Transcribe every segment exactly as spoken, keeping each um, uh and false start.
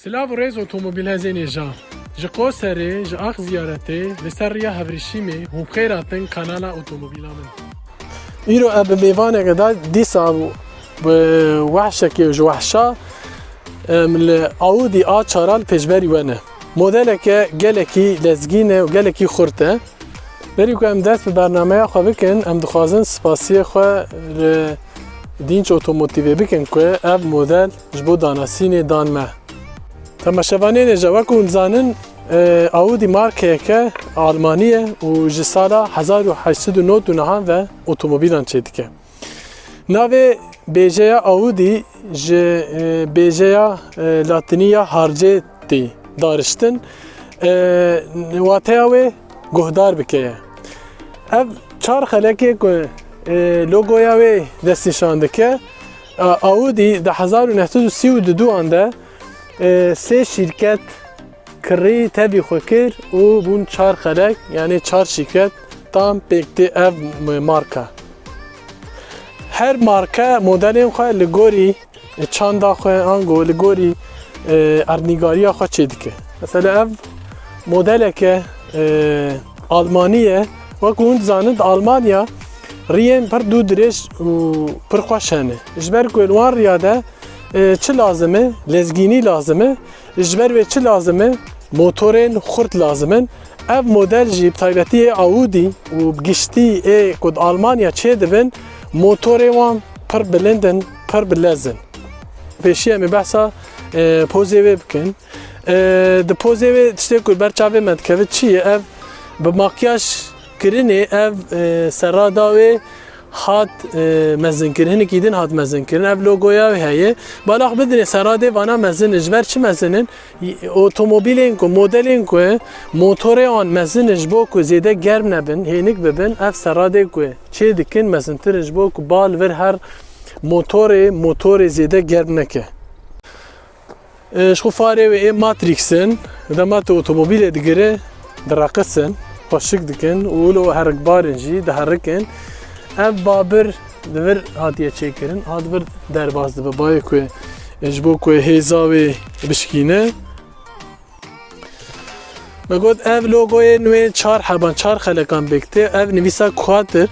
Silav û rêz otomobîlhezên hêja. Ji Qoserê, ji Ax Ziyaretê, li ser riya Hevrîşîmê hûn bi xêr hatin kanala otomobîla min. Îro em bi mêvaneke de dîsa bi wehşekê ji wehşa, em, li Audi A çar li pêşberî we ne. Modeleke gelekî lezgîn e û gelekî xurt e. Berî ku em dest bi bernameya xwe bikin, em dixwazin spasiyê xwe li Dînç Otomotîvê bikin ku ev model ji bo danasînê dan me. Temaşevanên hêja, wek hûn dizanin, e, Audi markeyeke Almanî ye û ji sala hezar û heşt sed û nod û nehan ve otomobîlan çêdike. Navê bêjeya Audi ji, e, bêjeya, e, latînî ya harcê tê dariştin. E, wateya wê guhdar bike ye. Ev çar xelekê ku, e, logoya wê destnîşan dike, e, Audi di hezar û neh sed û sî û du an de, e, sê şîrket kirî tevî xwe kir û bûn çar xelek, yanî çar şîrket tam pêk tê ev marka. Her marka modelên xwe li gorî çanda xwe, ango li gorî, e, erdnîgariya xwe çêdike. Mesela ev modeleke, e, Almanî ye. Wek hûn dizanin, di Almanya riyên pir dû dirêj û pir xweş hene. Ji ber ku li wan riya de, e, çi lazim e? Lezgînî lazim e. Ji ber wê çi lazim e? Motorên xurt lazim in. Ev model jî bi taybetî ê Audi û bi giştî ê ku di Almanya çêdibin, motorê wan pir bilind in, pir bi lez in. Pêşî em ê behsa, e, pozê wê bikin. E, di pozê wê tiştê ku ber çavê me dikeve çi ye? Ev bi makyaj kirinê, ev, e, serada wê hat, e, mezinkirin, hinekî din hat mezinkirin. Ev logoya wê heye. Bala xwe bidinê seradê vana mezin in. Ji ber çi mezin in? Otomobîlên ku, modelên ku motorê wan mezin in ji bo ku zêde germ nebin, hênik bibin, ev seradê ku çê dikin mezintir in ji bo ku ba li vir her motorê, motorê zêde germ neke. E, ji xwe farê wê ê Matrix in, dema tu otomobîlê digire, direqisin, xweşik dikin û wilo herikbar in jî, diherikin. Ev babir li vir hatiye çêkirin, ha di vir derbas dibe, bayê ku, e, ji bo ku hêza wê bişkîne. Me got, ev logoyên wê çar heban, çar xelekan pêk tê. Ev nivîsa Quattro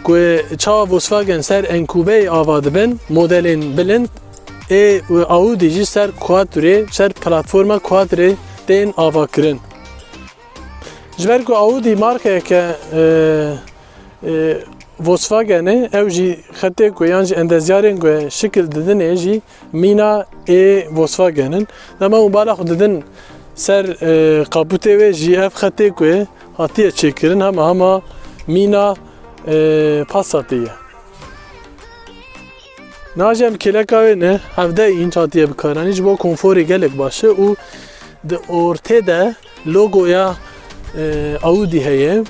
ku çawa Volkswagen ser enkûbeyê ava dibin, modelên bilind, ê Audi jî ser Quattroyê, ser platforma Quattroyê tên ava kirin. Ji ber ku Audi markeyeke, e, e, Volkswagen e, ew jî xetê ku yan jî endezyarên ku şikil didinê jî mîna ê Volkswagen in. Dema hûn bala xwe didin ser, e, kapûtê wê jî ev xetê ku hatiye çêkirin hema hema mîna, e, Passatê ye. Niha jî em kêleka wê ne, hevdeh înç hatiye bikaranîn, ji bo konforê gelek baş e û di ortê de logoya, e, Audi heye.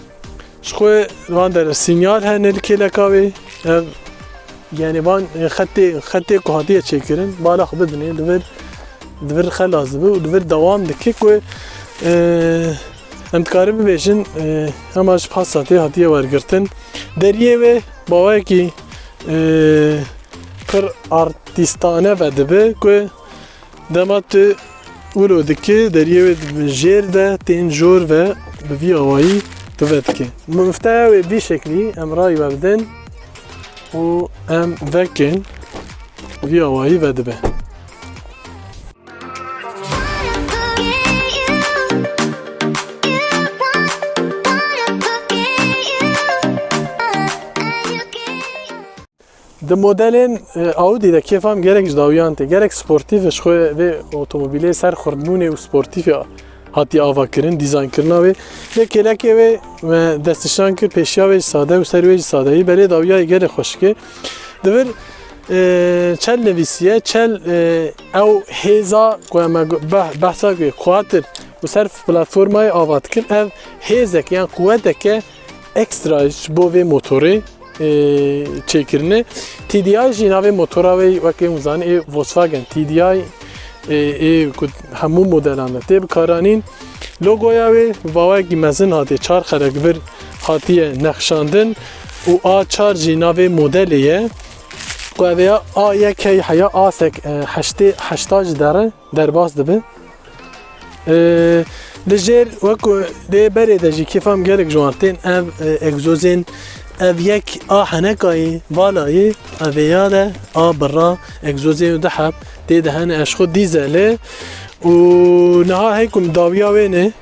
Ji xwe van der sinyal hene li kêleka wê. Ev, yani van, e, xetê, xetê ku hatiye çêkirin, bala xwe bidinê, li vir, li vir xelas dibe û li vir dewam dike ku, e, em dikarin bibêjin, e, hema ji Passatê hatiye wergirtin. Deriyê wê bawekî, e, pir artîstane vedibe ku dema tu wilo dike, deriyê wê jêr de tên jor ve bi vî awayî tu vedike. Mifteya wê vî şeklî em rayî we bidin û em vekin vî awayî vedibe. Di modelên, e, Audi de kêfa min gelek ji dawiyan tê. Gelek sportîf e, ji xwe vê otomobîlê ser xurtbûnê û sportîfê hatiye avakirin, dîzaynkirina wê. Vê kêlekê wê me destnîşan kir, pêşiya wê jî sade û ser wê jî sadeyî, belê dawiyayê gelek xweşik e. Di vir, e, çel nivîsiye, çel, e, ew hêza ku em e beh-, behsa ku quatir û ser platformayê ava dikin, ev hêzek yan quwetek e ekstra ji bo vê motorê, e, çêkirine. T D I jî navê motora wê, wekî hûn zanin, ê Volkswagen T D I, e, ê ku hemû modelan de tê bikaranîn. Logoya wê bi vawayekî mezin hatiye, çar xelek vir hatiye nexşandin û A çar jî navê modelê ye. Ku ev ya A yek hey heya, A sek, e, heştê, heşta ji dere derbas dibe. Li jêr wek lê berê de jî kêfa min gelek ji wan tên ev, e, egzozên, ev yek a henekayê, valayê, ev ê ya de a birra egzozê û du heb tê de hene, eşxo dîzelê û niha hey ku min dawiya wê ne,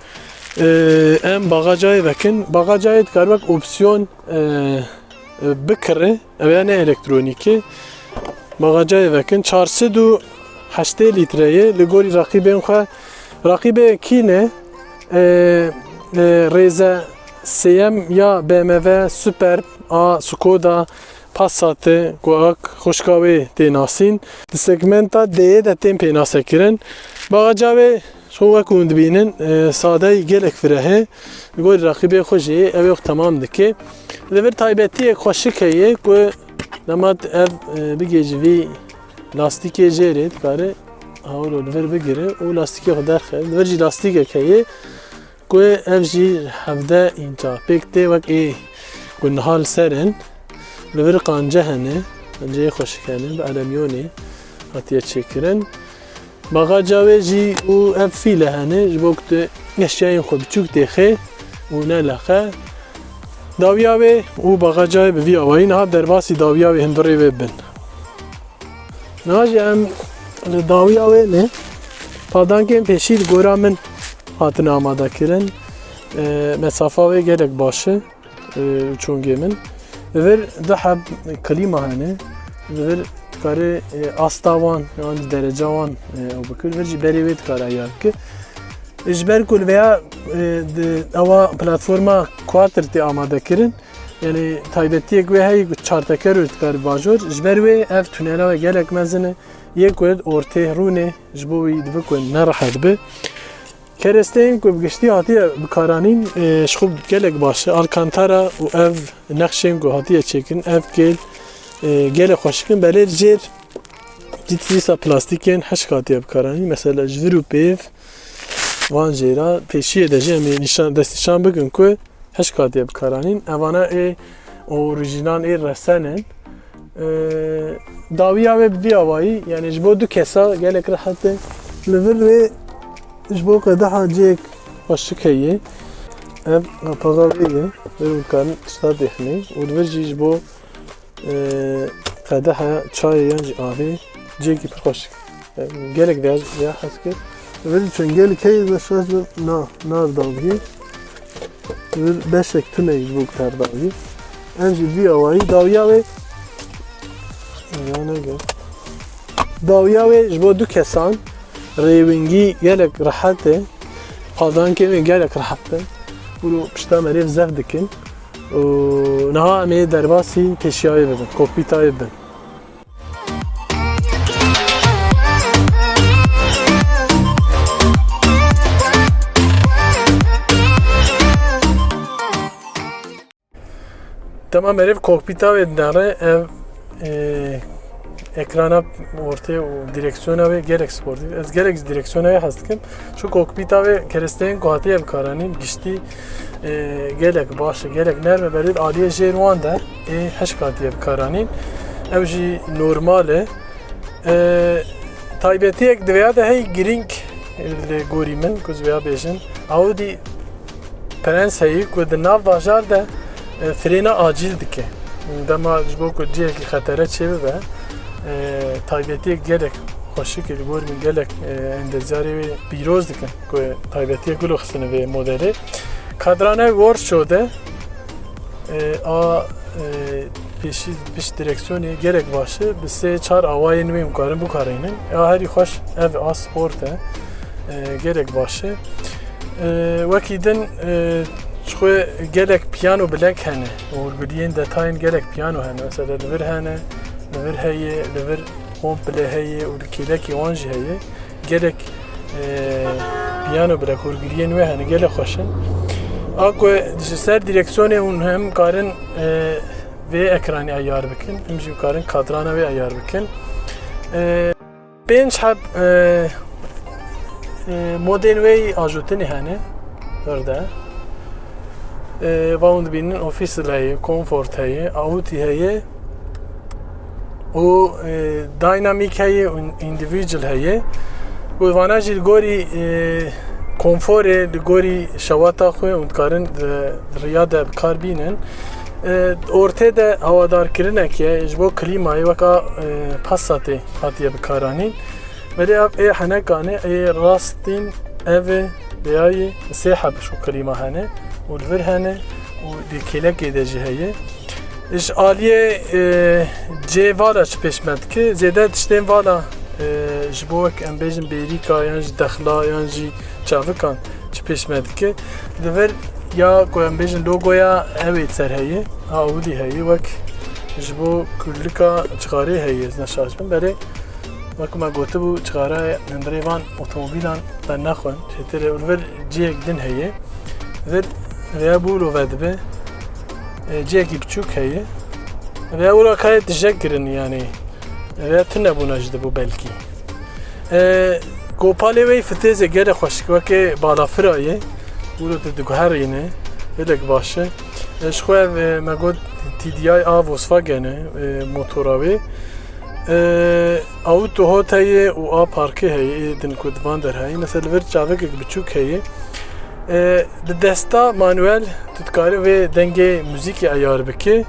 e, em bagaca wê vekin. Bagaca wê dikar wek opsiyon, e, e, bikire. Ev ya ne elektronîk e. Bagaca wê vekin. Çar sed û heştê lître ye. Li gorî raqîbên xwe. Raqîbê kî ne? E, e, rêze sêyem ya B M W Superb a Skoda Passat e ku ak xwişka wê tê nasîn. Di segmenta D'yê de tên pênasekirin. Bagaca wê Şo wek hûn dibînin, e, sadeyî gelek fireh e. Li gorî raqîbê xwe jî ew ê xwe temam dike. Li vir taybetiyek xweşik heye ku dema tu ev, e, bigê ji vî lastîkê jêrê dikare hawlo li vir bigire û lastîkê xwe derxe. Li vir jî lastîkek heye ku ev jî hevdeh înça pêk tê wek ê ku niha li ser in. Li vir qance hene, qanceyê xweşik hene, bi elemyonê hatiye çêkirin. Bagaca wê jî û ev fîle hene, ji bo ku tu eşyayên xwe biçûk têxê û nelexe. Dawiya wê û bagaca wê bi vî awayî niha derbasî dawiya wê hundirê wê bin. Niha jî em li dawiya wê ne, padankên pêşî li gora min hatine amadekirin. E, mesafa wê gelek baş e. E, çûngê min. Li vir du heb klîma hene. Li vir dikare, e, asta wan, yan dereca wan, e, ew bikir. Vir jî berê wê dikare ayar bike. Ji ber ku li vêya, e, di, ewa platforma Quattro tê amade kirin. Yani taybetiyek wê heye ku çarteker wê dikare bajor. Ji ber wê ev tunela wê gelek mezin e. Yê ku ortê rûnê, ji bo wî dibe ku nerehet be. Keresteyên ku bi giştî hatiye bikaranîn, e, ji xwe gelek baş e. Alkantara û ev nexşên ku hatiye çêkirin, ev kêl, e, gelek xweşik in. Belê li jêr cît dîsa plastîkên hişk hatiye bikaranîn. Mesela ji vir û pêv van jêra pêşiyê de jî em ê nîşan, destnîşan bikin ku hişk hatiye bikaranîn. Evana ê orîjînan ê resen in. Ee, dawiya wê bi vî awayî, yani ji bo du kesa gelek rehet e. Li vir wê ji bo qedeha cihek xweşik heye. Ev qapaxa wê ye. Vir dikarin tişta dêxinê. Û li vir jî ji bo, e, qedeha çayê yan jî avê cihekî pir xweşik. Gelek vêya, vêya hez kir. Li vir çengelek heye, de şaş bi na, nar daviyê. Li vir beşek tunek ji bo ku ter daviyê. Em jî vî awayî dawiya wê. Ya nege. Dawiya wê ji bo du kesan rêwingî gelek rehet e. Padankê wê gelek rehet e. Û pişta merêv zef dikin. Û niha em ê derbasî pêşiya wê bibin, kokpîta wê bibin. Dema merêv kokpîta wê dinere, ev, e, ekrana ortê û direksiyona wê gelek sportîf. Ez gelek ji direksiyona wê hez dikim. Şu kokpîta wê keresteyên ku hatiye bikaranîn giştî, e, gelek baş e, gelek nerm e. Belê aliyê jêr wan de ê hişk hatiye bikaranîn. Ew jî normal e. E, taybetiyek di vêya de hey girîng, e, li gorî min, ku ez vêya bêjim. Audi Prens heyî ku di nav bajar de, e, frêna acîl dike. Dema ji bo ku cihekî xetere çêbibe, e, taybetiyek gelek xweşik e, li gor min gelek, e, endezyarê wê pîroz dikin ku taybetiyek wilo xistine vê modelê. Kadrana Warshow de, e, a, e, pêşî pişt direksiyonê gelek baş e. Bi sê çar awayên wê em karin bikarînin. A herî xweş ev a sport e. E, gelek baş e. E, wekî din, e, ji xwe gelek piyano bilek hene. Hûrguliyên detayên gelek piyano hene. Mesela li vir hene, li vir heye, li vir komple heye û li kêlekê wan jî heye. Gelek, e, piyano bilek hûrguliyên wê hene, gelek xweş in. A ku ji ser direksiyonê hûn hem karin, e, vê ekranê ayar bikin, hem jî karin kadrana wê ayar bikin. E, Pênc heb, e, e, modên wê yî ajotinê hene vir de. E, va hûn dibînin Official heye, Comfort heye, Auto heye û, e, Dynamic heye û Individual heye. Û vana jî li gorî, e, konforê li gorî şewata xwe û dikarin di riya de bi kar bînin. E, ortê de hewadarkirinek ye ji bo klîmayê weka, e, Passatê hatiye bikaranîn. Belê ev ê henekan e, ê rastîn ev e, deyayê sê heb ji klîma hene û li vir hene û di kêlekê de jî heye. Ji aliyê, e, cê vala çi pêş me dike? Zêde tiştên vala, e, ji bo wek em bêjin bêrîka yan jî dexla yan jî çavikan çi pêş me dike? Li vir ya ku em bêjin logoya ew ê ser heye, a ewilî heye, wek ji bo kulika çixarê heye, ez ne şaş bim. Belê wek me gotibû, çixara hundirê van otomobîlan te nexwin. Çêtir û li vir cihek din heye. Vir rêya bû love dibe. E, cihekî biçûk heye. Rêya wira kayê tijek kirin, yanî rêya tune bûna jî dibû belkî. E, gopalê wê fitêzê gelek xweşik, weke balafira ye. Wilo tu diguherîne, gelek baş e. E, ji xwe ev, e, me got T D I a Volkswagen e, e, motora wê. E, auto hold heye û a parkê heye, ê din ku di van der heye. Mesela li vir çavekek biçûk heye. E, di desta manuel tu dikarî vê dengê muzîkê eyar bikî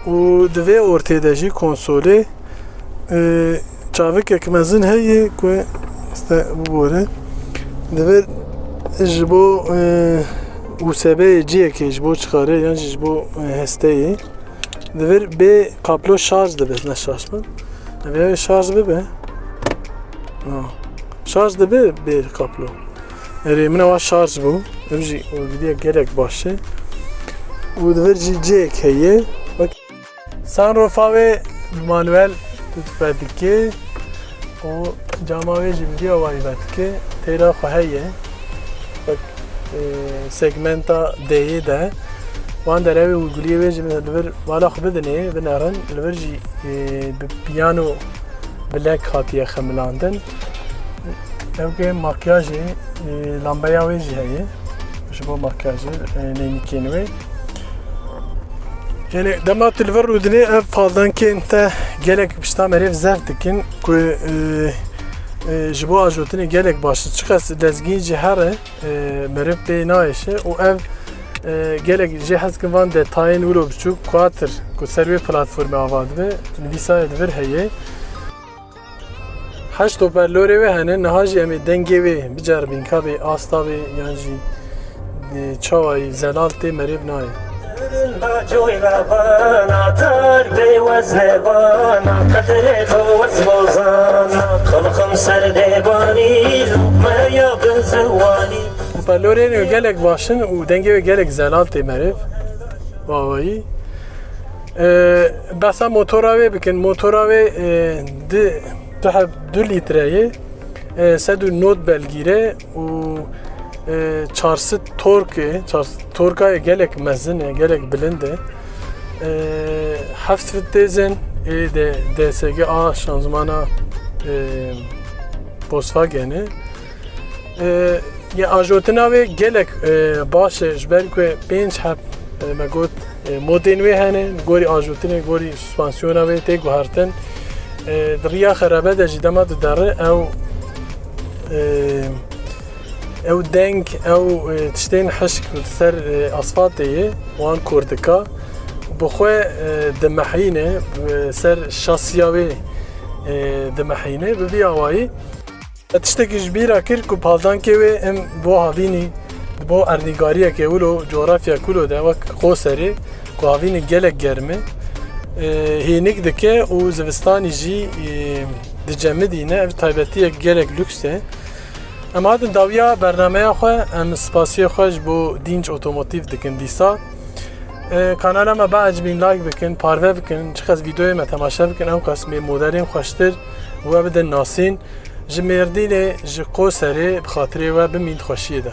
û di vê ortê de jî konsolê, e, çavekek mezin heye ku, işte, bibore. Di vir ji bo, e, U S B'yê cihekê ji bo çixarê yan jî ji bo, e, hesteyê. Di vir bê kaplo şarj dibe, ne şaş bin. Ev ê şarj bibe. Ha. Şarj dibe bê kaplo. Erê, min ewa şarj bû. Ev jî olgiriye gelek baş e. Û di vir jî cihek heye. Bak. Sunroofa wê bi manuel tu vedikê. Û cama wê jî bi vî awayî vedikê. Têra xwe heye. Bak, e, segmenta D'yê de. Wan derewê û guliyê wê jî li vir vala xwe bidinê, binerin. Li vir jî, e, bi piyano bilek hatiye xemilandin. Ew ke makyajê, e, lambeya wê jî heye. Ji bo makyajê, e, neynikên wê. Yani dema tu li vir rûdinê ev paldankên te gelek pişta merêv zeft dikin ku, e, e, ji bo ajotinê gelek baş in. Çiqas lezgîn jî here, e, meriv pê nayêşe û ev, e, gelek jê hez dikin van detayên wilo biçûk kuatir ku ser wê platformê ava dibe, nivîsayê li vir heye. Heşt hoparlorê wê hene, niha jî em ê dengê wê biceribîn, ka bê asta bê yan jî, e, çawa yî zelal tê, merêv nayê. Coyra bana, tar pê wezne bana, qedrê to wez bozana, xelqim ser dê banî, loqmeya bin ziwanî. Hoparlorên wê gelek baş in û dengê wê gelek zelal tê, merêv. Wawayî. E, behsa motora wê bikin. Motora wê, e, di, tu heb du litre ye. E, sed û nod belgîre û, e, çar sed tork e. Çar sed torka ye, gelek mezin e, gelek bilind e. E, heft fit têzin, e, de D S G a şanzmana, e, Volkswagen e. E, ya ajotina wê gelek, e, baş e, ji ber ku pênc heb, e, me got, e, modên wê hene, li gorî ajotinê, gorî suspansiyona wê tê guhertin. E, di riya xerebe de jî dema tu derê ew, e, ew deng, ew, e, tiştên hişk li ser, e, asfaltê ye, wan kor dika. Bi xwe, e, dimehîne, bi ser şasiya wê, e, dimehîne. Bi vî awayî. Tiştekî ji bîra kir ku paldankê wê em bo havînî, bo erdnîgariyeke wilo, coğrafya kulo de wek Qoserê, ku havînî gelek germ e, e, hênik dike û zivistanî jî, e, dicemidîne. Ev taybetiyek gelek lûks e. Em hatin dawiya bernameya xwe, em spasiyê xwe ji bo Dînç Otomotiv dikin dîsa. E, kanala me biecibîn, like bikin, parve bikin, çiqas vîdeoyê me temaşe bikin, ew qas mê modelên xweştir we bidin nasîn. Ji Mêrdînê, ji Qoserê bi xatirê we bimîn di xweşiyê de.